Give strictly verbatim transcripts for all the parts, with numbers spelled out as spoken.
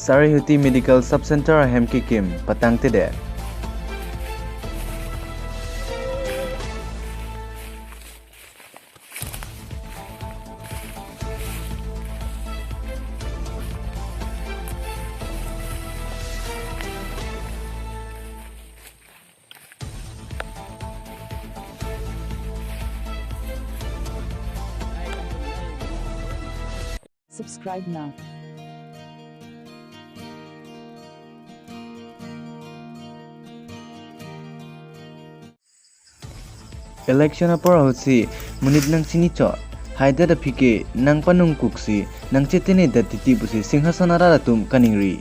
Sarihuti Medical Sub Center ahem kekim patangtedet. Subscribe now. Election apor ahutsi monit nang chini chot, haidet aphi ke nang panung kuksi, nang chetene det titi pusi Singhason arat atum kaningri.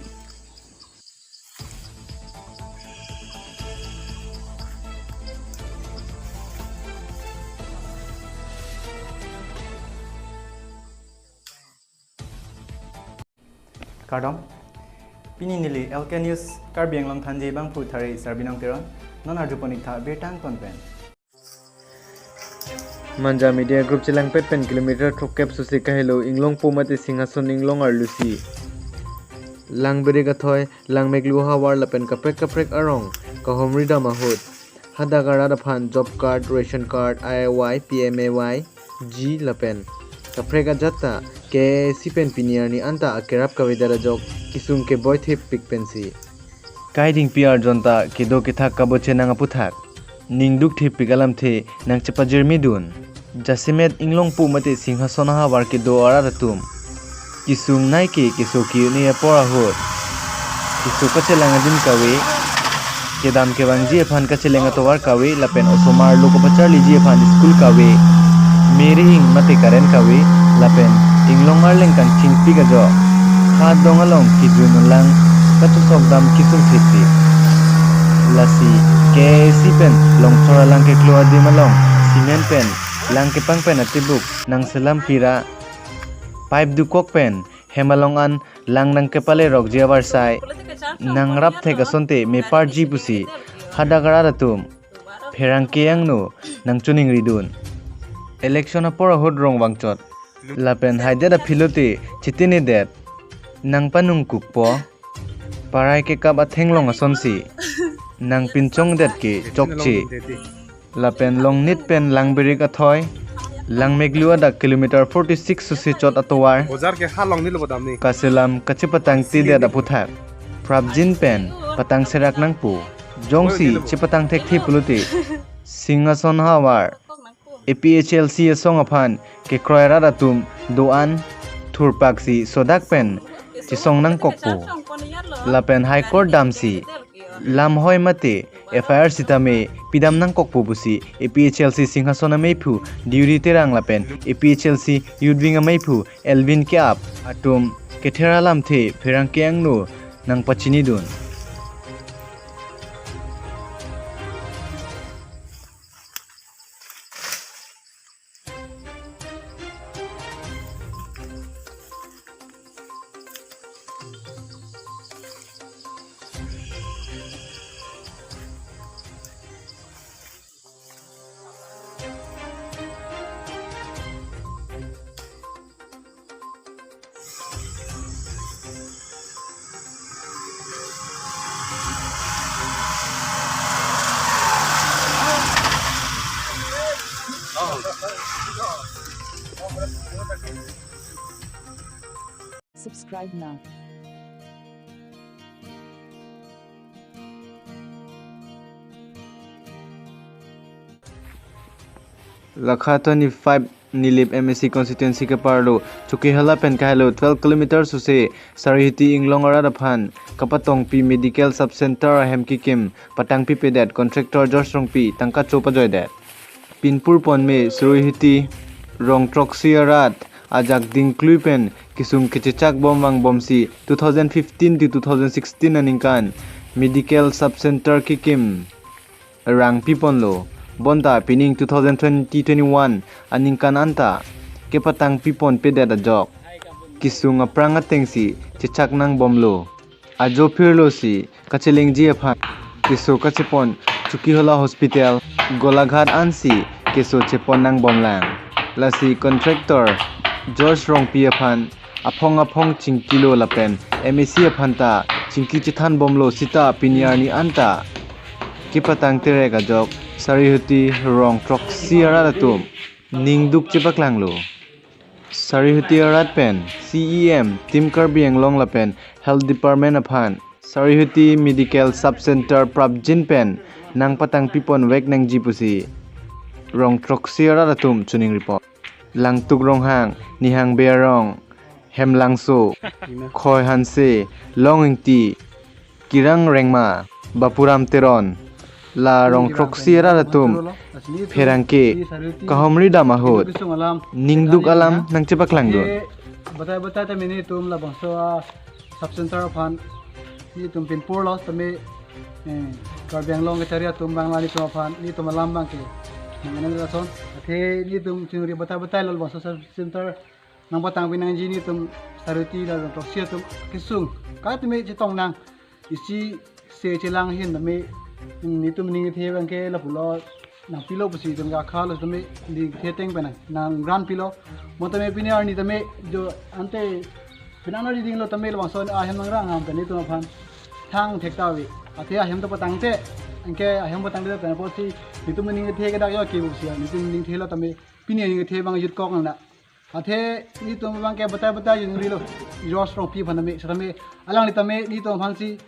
Kardom. Pini neli L K News Karbi Anglong Thanji abangphu thare Sarbinong Teron. Non arjupon-ik tha birta angton pen. Manja Media Group chelangpet pen kilometer throkkep susi kahelo Inglongpo mate Singhason Inglong arlosi Langberik athoi, Langmeklu ahavar lapen kaprek kaprek arong kahomri dam ahut hadak arat aphan job card, ration card, I Y, P M A Y G lapen kaprek ajat ta K A A C pen pini arni anta akerap kavedet ajok kesung keboi thepik pensi kaidingpi arjon ta kedo kethak kaboche nang aputhak ning duk thepik alamthe nang chepajirmidun. Jasemet Inglongpo mate Singhason ahavar kedo arat atum kesung nai ke keso ke-un-e apor ahut keso kachelang adim kave, kedam kevangji aphan kacheleng atovar kave lapen osomar lo kapacharliji aphan school kave, me rihing mate current kave lapen Inglong arleng kangchingpik ajok, ha adong along kejun unlang kachosok dam kesung thepik. Lasi K A A C pen Longchor alang keklo adim along cement pen lang kepang pen atibuk nang selam pira, pipe dukok pen hem along an lang nang kepalerokji avarsai nang rap thek asonte meparji pusi hadak arat atum pherangke angno nang choningridun. Election apor ahut rong vangchot lapen haidet aphi lote chetinedet, nang panung kukpo, parai kekap athenglong asonsi nang pinchongdet ke chokche. Lapen Longnit pen Langberik athoi, Langmeklu adak kilometer forty six susi chot atovar bojar ke ha Longnit lo bodam ni kaselam kachepatangtedet aputhak prapjin pen patang serak nangpo. Jongsi chepatang thekthe pulote Singhason ahavar A P H L C asong aphan kekroi arat atum do-an thurpaksi sodak pen chesong nangkokpo. Lapen High Court damsi lamhoi mate F I R sitame pidam nangkokpo pusi A P H L C Singhason ameiphu Deuri Terang lapen A P H L C Youth Wing ameiphu Elvin Keap atum kether alamthe pherangke angno nang pachinidun. Subscribe now. Lakha twenty-five Nilip M A C constituency keparlo Chokihola pen kahelo twelve kilometer suse Sarihuti Inglong arat aphan kapatongpi medical sub center ahem kekim patangpipedet contractor George Rongpi tangka cho pajoidet. Pinpur ponme Sarihuti rong throksi arat ajak dingklui pen kesung kechechak bom vangbomsi two thousand fifteen to two thousand sixteen aningkan medical sub center kekim rangpiponlo. Bonta pining two thousand twenty twenty-one aningkan anta kepatangpiponpedet ajok kesung aphrang atengsi chechak nangbomlo. Ajo phirlosi kachelengji aphan keso kachepon Chokihola Hospital, Golaghat ansi keso chepon nangbomlang. Lasi contractor George Rongpi aphan aphong aphong chingkilo lapen M A C aphan ta chingki chethan bomlo seta pini arni anta kepatang terek ajok Sarihuti rong throksi arat atum ningduk chepaklanglo. Sarihuti arat pen C E M, Team Karbi Anglong lapen Health Department aphan Sarihuti Medical Sub Center prapjin pen nangpatangpi ponvek nangji pusi rong throksi arat atum choningri pon. Langtuk Ronghang, Nihang Bey arong, Hemlangso, Khoi Hanse, Long Ingti, Kirang Rengma, Bapuram Teron, la rong throksi arat atum pherangke kahumri dam ahut ningduk alam nangchepaklangdun. Batai batai ta mini tum labangso a sub center aphan nelitum pinpurlo tame, eh, Karbi Anglong kachari atum abang la nelitum aphan nelitum alam abangke nang ena lason. Athe nelitum chingri batai batai lo labangso sub center nangpatangpi nangji nelitum Sarihuti la rong throksi atum kesung. Ka tame chetong nang isi se chelang ahin tame nelitum ning kethe abangke lapulo nangpilo pusi itum ke akhalo tame ning kethe ateng pen nang grant pilo. Mo tame pini arni tame jo ante penang na dinglo tame labangso ahem nangrang ham pen nelitum aphan thang thek ta ave. Athe ahem ta patangte, anke ahem patangte pen apotsi nelitum ning kethe ke dak jo ke pusi nelitum ning thelo tame pini ning kethe abang jut kok nang da. Athe nelitum abangke batai batai jingrilo. George Rongpi aphan tame, setame alangli tame nelitum aphansi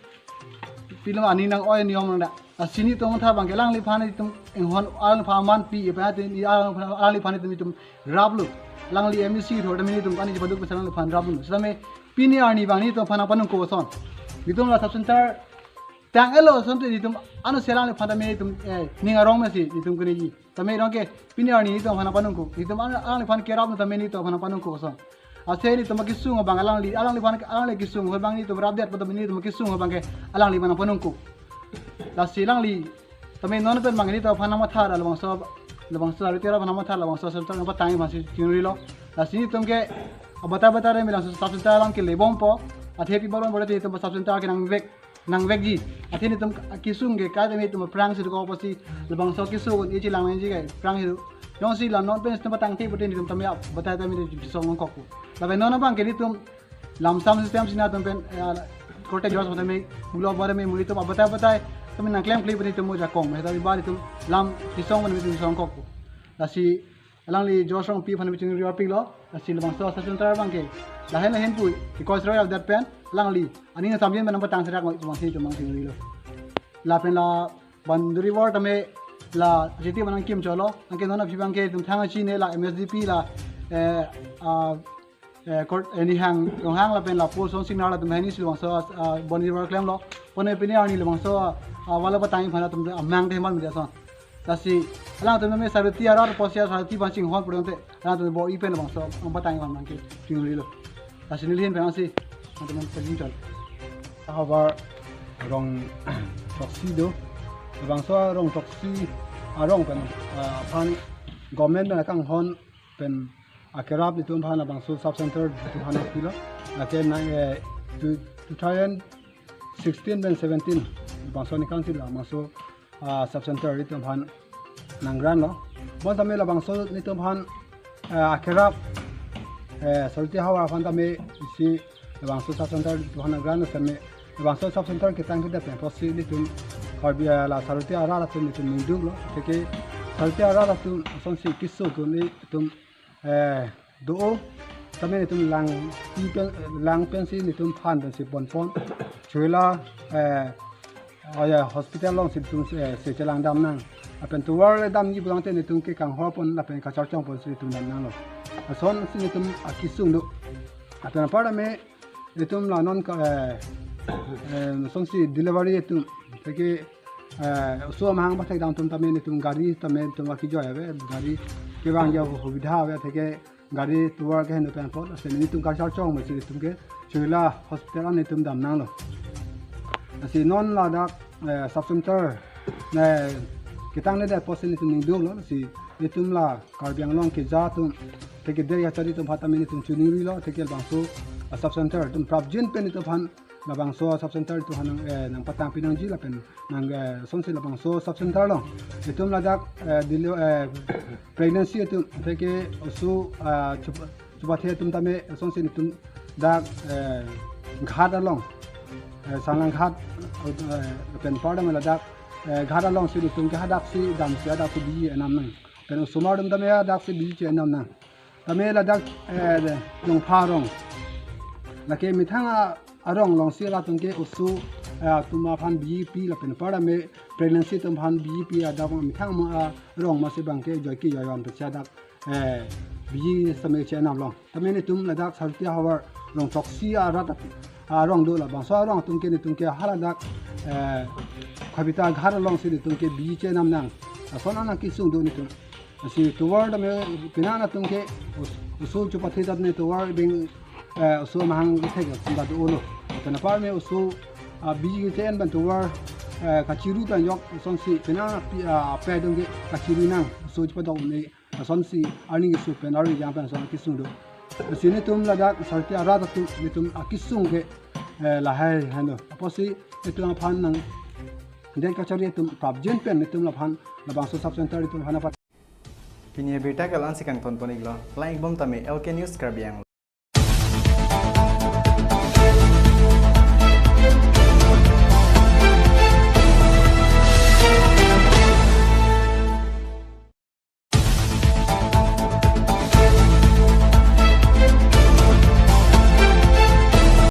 pilo aning nang-oi niyom nang da. Lasi nelitum matha abangke alangliphan nelitum inghon alangliphan aman pi ipa ate alangliphan nelitum, nelitum raplo. Alangli M A C thor tame nelitum kani chepaduk pen alangliphan raplo. Setame pini arni abang nelitum aphan nangpanung kok ason. Nelitum la sub center tang-etlo asonte nelitum ano si alangliphan tame nelitum, eh, ning arong mesi nelitum keneji. Tame rong ke pini arni nelitum aphan nangpanung kok. Nelitum ano alangliphan kerap tame nelitum aphan nangpanung kok ason. Ase nelitum kesung abang alangli, alangliphan alangli kesung abang nelitum rapdet pada nelitum kesung abangke alangli aphan nangpanung kok. Lasi alangli tame non pen abang nelitum aphan nangmatha labangso, labangso Sarihuti arat aphan nangmatha labangso sub center nangpatang aphansi chingrilo. Lasi nelitum ke abatai batai re milang sub center alam ke lebompo. Athe pi baron bore nelitum sub center ke nangvek nangvekji. Athe nelitum kesung ke ka tame nelitum aphrangsi dokok apotsi labangso kesung e chelang nangji ke aphrangsi do. Jongsi la non pen nelitum patangte pute nelitum tame batai tame nelitum chisong nangkok. Lapen non abangke nelitum lamsam system si nelitum pen, eh, korte George tame mulo bore me nelitum abatai batai tame nangklemkle pute nelitum mo jakong. Mehta iba nelitum lam chisong pen nelitum chisong kok. Lasi alangli George Rongpi aphan nelitum chingri arpiklo, lasi labangso sub center abangke lahen lahen pu, because royal dat pen alangli aning samjin pen nangpatang serak mo itum si itum chingrilo. Lapen la boundary wall tame la jiti manang kim cholo, anke non aphi abangke itum thang chinine la M S D P la, eh, ah, eh, kort, eh, Nihang Ronghang lapen la Paul Song Singnar latum hini si labangso, ah, boundary wall klemlo. Pone pini arni labangso, ah, wall patang aphan latum amang dei mal media son. Lasi alangtum tame Sarihuti arat apotsi Sarihuti aphan chinghon pudamte alangtum bo ipen labangso nangpatang aphan abangke chingrilo. Lasi neli ahin pen si alangtum pajin chol. Havar rong throksi do. Labangso rong throksi arong pen, ah, aphan government pen akanghon pen akerap nelitum aphan labangso sub center nelitum aphan nangpilo. Lake na, eh, two, two thousand sixteen pen seventeen labangso aningkan si labangso, ah, sub center nelitum aphan nang grant lo. Bon tame labangso nelitum aphan, eh, akerap, eh, Sarihuti havar aphan tame isi labangso sub center nelitum aphan nang grant lo tame labangso sub center ketang kita pen apotsi nelitum Karbi, eh, la Sarihuti arat atum nelitum ningduklo. Athe ke Sarihuti arat atum asonsi kesung atum nelitum eh, do-o, tame nelitum langpi pen, lang pensi nelitum phan pensi ponpon. Chula, eh, oh ya, hospital alongsi nelitum, eh, se chelang dam nang. Lapen tovar le damji pulangte nelitum ke kanghor pon lapen kacharchong ponsi nelitum dam nanglo. Asonsi nelitum akesung do. Lapen apar tame nelitum la non ka, eh, eh, asonsi delivery atum, athe ke, eh, oso amahang pathek dam atum tame nelitum gari tame nelitum akejoi ave, gari kevangji ahubidha ave, athe ke gari tovar keheno pen apot, lasi nelitum kacharchong mesi nelitum ke Chula hospital an nelitum dam nanglo. Lasi non ladak, eh, sub center, eh, ketangnedet apotsi nelitum ningduklo, lasi nelitum la Karbi Anglong keja atum, athe ke dei kachari atum aphan tame nelitum chiningrilo, athe ke labangso, ah, sub center nelitum prapjin pen nelitum aphan labangso sub center nelitum aphan nang, eh, nangpatangpi nangji lapen nang, eh, asonsi labangso sub center along nelitum ladak, eh, deli-, eh, pregnancy atum, athe ke oso, ah, chup-, chupathe atum tame asonsi nelitum dak eh, ghat along, eh, Sanglang ghat, eh, pen par dam ladak eh, ghat alongsi netum ke hadaksi damsi hadaksi biji enam nang. Pen osomar atum tame hadaksi biji che enam nang. Tame ladak eh, Jongpha arong, lake methang a- arong alongsi latum ke oso eh, atum aphan biji pi lapen par dam pregnancy atum aphan biji pi, ladak methang ma arong masi bang ke joike joiwan pesa dak eh, biji sitame che enam long. Tame netum ladak Saroti ahavar rong throksi arat ati arong do, labangso arong atum ke netum ke haladak eh, Khabita ghat alongsi netum ke biji che enam nang. Lason an akesung do netum. Lasi tovar tame penang atum ke os- oso chupathe tame tovar beng eh, oso mahang kethek atum ta do-olo. Pen apar me oso ah, biji che en pen tovar eh, kachiru pen jok asonsi penang api ah, ape atum ke kachiru nang, oso chupadok ne asonsi arni keso pen arni jang pen ason akesung do. Lasi netum ladak Saroti arat atum netum akesung ke eh, lahai heno. Apotsi netum aphan nangdet kachari atum prapjin pen netum laphan labangso sub center netum aphan apat. Pini abirta ke la-ansi kangton pon-iklo. Lang-ikbom tame L K News Karbi Anglong.